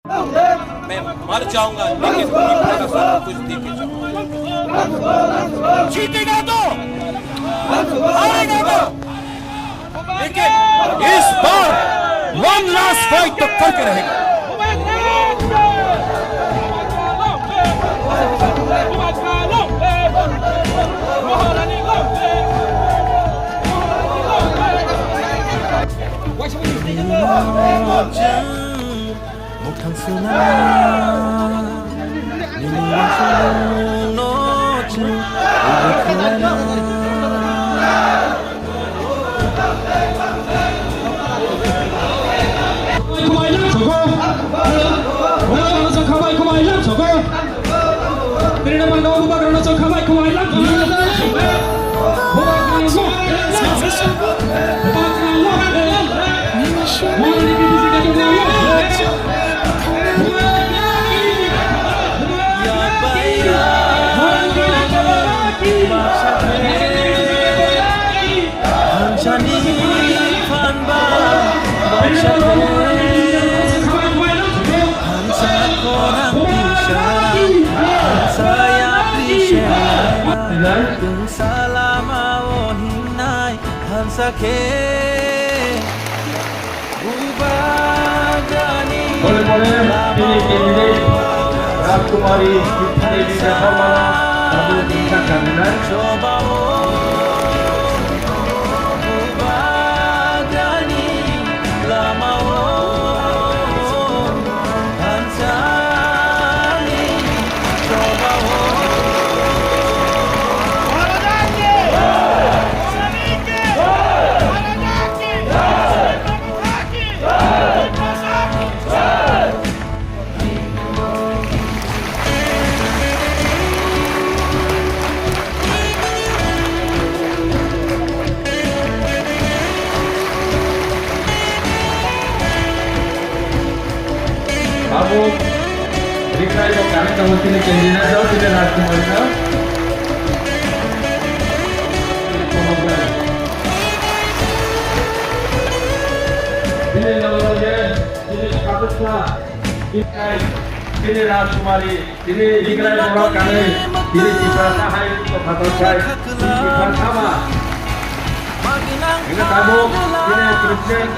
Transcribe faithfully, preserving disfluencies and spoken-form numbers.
मैं मर जाऊंगा, लेकिन पूरी तरह सब कुछ दे के जाऊंगा। जीतेगा तो हारेगा तो, लेकिन इस बार वन लास्ट फाइट तो करके रहेगा। Muthang suna, nini uansukmungno chwng ubi khlaina. Khumai lang soko. Bubagrano chwng khabai khumai lang soko. Tini no mangno bubagrano chwng khabai khumai lang soko. Bubagrano chwng khabai khumai lang soko. Hansani phan ba baisa khe, hansa khorang tisa, hansa yapri se, chwng salama o hingnai hansa khe. Pore pore tini candidate Rajkumari Devi Debbarmano tabuk wngkha candidate. Abo Rikrai bo connect abo tini candidate o tini Rajkumari no. Tini nang je tini sabuksa Rikrai tini Rajkumari. Tini Rikrai borok kanwi, tini Tiprasa hai tongkha tongkhai, tini Tiprasa ma. Ini tabuk, tini President.